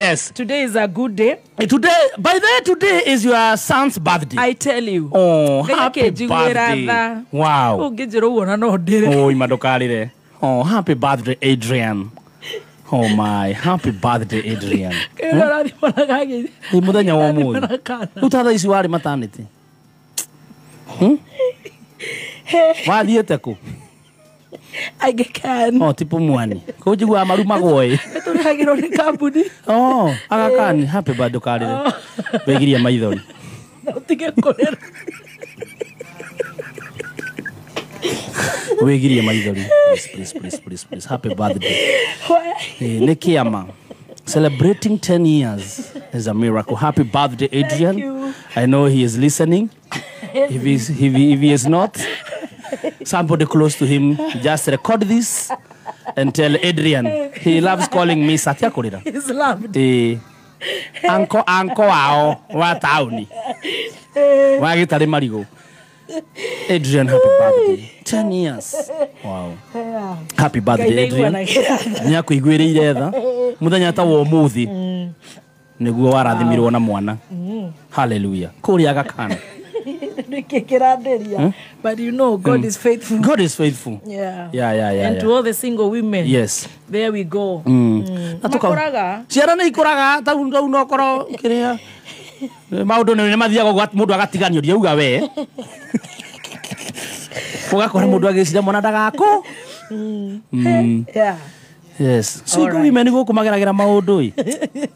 Yes. Today is a good day. Today, by the way, today is your son's birthday. I tell you. Oh, Ngai happy akĩnjiguĩra birthday. tha. Wow. Ũngĩnjĩra ũguo na no ndĩre. Oh, ima ndũkarĩre. Oh, happy birthday, Adrian. Oh my, happy birthday, Adrian. Kĩrĩa ũrathimanaga gĩ- Ĩ mũthenya wa ũmũthĩ. ũrathimana kana. Rĩu ta thaa ici warĩ maternity. Wathiĩte kũ? Aga Khan. Oh, ti Pumwani. Kũu njiguaga marumagwo ĩ. Nĩtũrĩhagĩrwo nĩ kambuni. Oh, Aga Khan, happy birthday ndũkarĩre. Wĩgirie maithori. Na ũtige kũrĩra. Wĩgirie maithori. Please, please, please, please, please. Happy birthday. Nĩ kĩama. Celebrating 10 years is a miracle. Happy birthday, Adrian. Thank you. I know he is listening. If he is not, somebody close to him, just record this and tell Adrian. He loves calling me Satya Kurira. He's loved. Anko wao wa tauni. Wa gĩtarĩ marigũ. Adrian, happy birthday. 10 years. Wow. Happy birthday, Adrian. Nĩ akũiguĩrĩire tha mũthenya ta wa ũmũthĩ nĩguo warathimirwo na mwana. Hallelujah. Kũrĩa Aga Khan. Nĩkĩ kĩrandĩria? But you know, God is faithful. God is faithful. Yeah. Yeah. And to all the single women. Yes. There we go. Na Makũraga. Ciana nĩ ikũraga tau no korwo kĩrĩa maũndũ nĩ mathiaga ũguo mũndũ agatiganio ndiauga we. Ũgakora mũndũ agĩciria mwana ndagakũ. Yeah. Yes. So All right. women gũkũ mageragĩra maũndũ ĩ.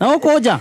Na gũkũ nja.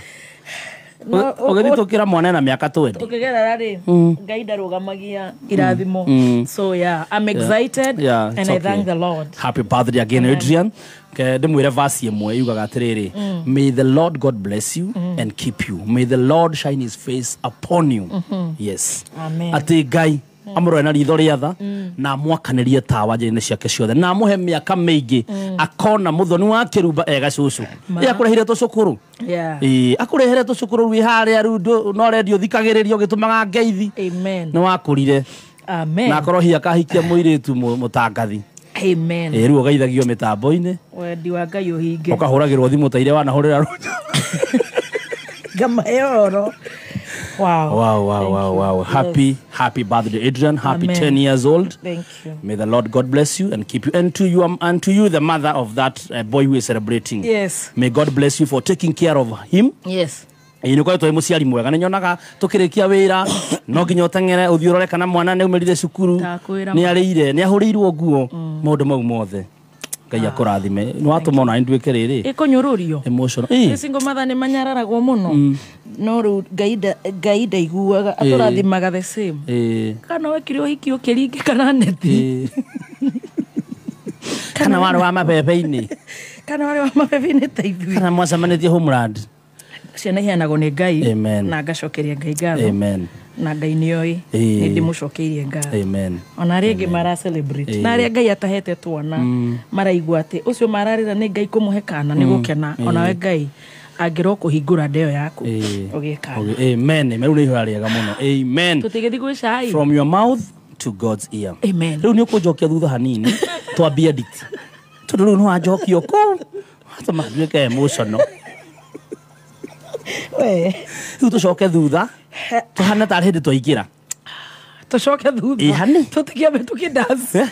No, Ũgĩthitũkĩra mwana ena mĩaka 20. Ũkĩgerera rĩ, Ngai ndarũgamagia irathimo. So yeah, I'm excited Yeah, and it's I okay. thank the Lord. Happy birthday again, Adrian. Ke ndĩmwĩre verse ĩmwe yugaga atĩrĩrĩ, may the Lord God bless you and keep you. May the Lord shine his face upon you. Yes. Amen. Atĩ Ngai amũrore na ritho rĩa tha na amwakanĩrie tawa njĩra-inĩ ciake ciothe na amũhe mĩaka mĩingĩ akona mũthoni wa kĩrumba e gacũcũ. Ĩ akũrehire tũcũkũrũ. Yeah. Ĩ akũrehere tũcũkũrũ wĩ harĩa rĩu no redio thikagĩrĩria ũgĩtũmaga ngeithi. Amen. Nĩ wakũrire. Amen. Na akorwo hihi akahikia mũirĩtu mũtangathi. Amen. Ĩ rĩu ũgeithagio mĩtambo-inĩ. Wendi wa Ngai ũhinge. Ũkahũragĩrwo thimũ ta iria wanahũrĩra Rũnjũ. Ngamahe ũhoro. Wow. Wow, wow. Happy, happy birthday, Adrian. Happy Amen. 10 years old. Thank you. May the Lord God bless you and keep you. And to you, and to you, the mother of that boy who is celebrating. Yes. May God bless you for taking care of him. Yes. Ĩ nĩ ũkoretwo wĩ mũciari mwega nĩ nyonaga tũkĩrĩkia wĩra no nginya ũteng'ere ũthiĩ ũrore kana mwana nĩ aumĩrire cukuru Ndakwĩra nĩ arĩire nĩ ahũrĩirwo nguo maũndũ mau mothe Ngai akũrathime nĩ watũma ona nduĩke rĩrĩ Ĩkũnyũrũrio. emotional. Ĩ single mother nĩ manyararagwo mũno. No rĩu Ngai ndaiguaga atũrathimaga the same. Kana wekire ũhiki ũkĩringĩka kana neti. Kana warĩ wa mabebe-inĩ. Kana warĩ wa mabebe-inĩ ta ithuĩ. Kana mwacemanĩtie homeland. Ciana iheanagwo nĩ Ngai. Amen. Na ngacokeria Ngai ngatho. Amen. Na Ngai nĩoĩ. Nĩ ndĩmũcokeirie ngatho. Amen. Ona arĩa angĩ mara celebrate. Na arĩa Ngai atahete twana maraigua atĩ ũcio mararĩra nĩ Ngai kũmũhe kana nĩ gũkena. Onawe Ngai angĩrwo kũhingũra ndeo yaku ũgĩe kana. Amen. Amen. Rĩu nĩ ihoya rĩega mũno. Amen. Tũtigĩthiĩ gwĩ cai. From your mouth to God's ear. Amen. Rĩu nĩ ũkũnjokia thutha hanini twambie nditi. Tondũ rĩu nĩ wanjokia kũu. Watũma nduĩke emotional. We. Rĩu tũcoke thutha tũhane tarĩ hĩndĩ twaingĩra. Tũcoke thutha. Ĩ, hani. Tũtikĩambe tũkĩdance.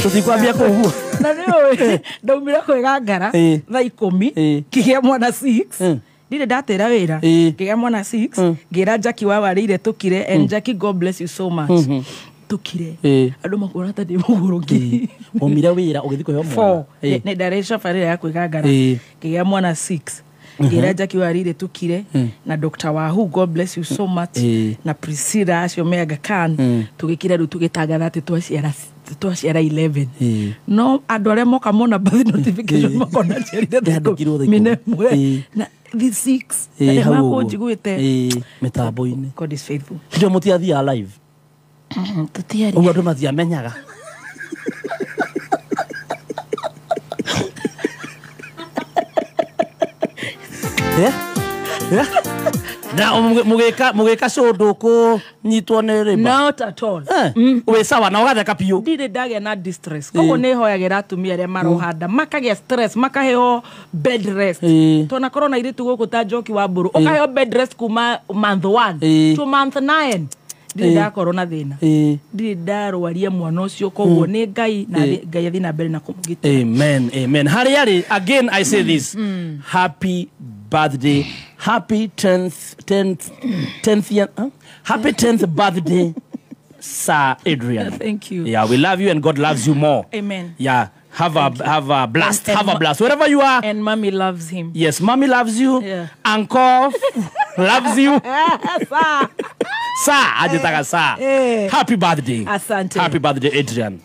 Tũtikwambia kũu guo. Na nĩ ũĩ ndaumire kwĩgangara thaa 10 ngĩgĩa mwana 6. Ndirĩ ndatĩra wĩra. Ngĩgĩa mwana 6 ngĩra Jackie wa warĩire tũkire and Jackie God bless you so much. Tũkire. Andũ makuona ta ndĩ mũgũrũki. Waumire wĩra ũgĩthiĩ kũheo mwana. 4. Nĩ ndarĩ cabarĩ ya kwĩgangara. Ngĩgĩa mwana 6. Ngĩra Jackie warĩire tũkire na Dr. Wahu God bless you so much na Priscilla acio me Aga Khan tũgĩkira rĩu tũgĩtangatha atĩ twaciara 11. No andũ arĩa moka mona birth notification makona njiarire Yandĩkirwo thaa ikũmi na ikũmi. ĩmwe. Na the 6. Na Hau ũguo. makũnjiguĩte. Mĩtambo-inĩ. God is faithful. Ndio mũtiathiaga live. Tũtiarĩ. Ũguo andũ matiamenyaga. Na mugika show nduku nyitwo ni riba. Not at all. Wĩ sawa na ũgatheka biũ. Ndirĩ ndagĩa na distress. Koguo nĩ hoyagĩra atumia arĩa marohanda makagĩa stress, makaheo bed rest. Tona na airĩtu gũkũ ta Njoki wa Mbũrũ, ũkaheo bed rest kuma month 1 to month 9. Ndirĩ ndakorwo na thĩna. Ndirĩ ndarwaria mwana ũcio, koguo nĩ Ngai na Ngai athiĩ na mbere na kũmũgitĩra. Amen, amen. Harĩa rĩ, again I say this. Happy birthday. Happy 10th year, huh? Happy 10th birthday, Sir Adrian. Thank you. Yeah, we love you and God loves you more. Amen. Yeah, have a blast. Have a blast wherever you are. And mommy loves him. Yes, mommy loves you. Yeah. Uncle loves you. Sir. Sir, ajitaka sir. Happy birthday. Asante. Happy birthday, Adrian.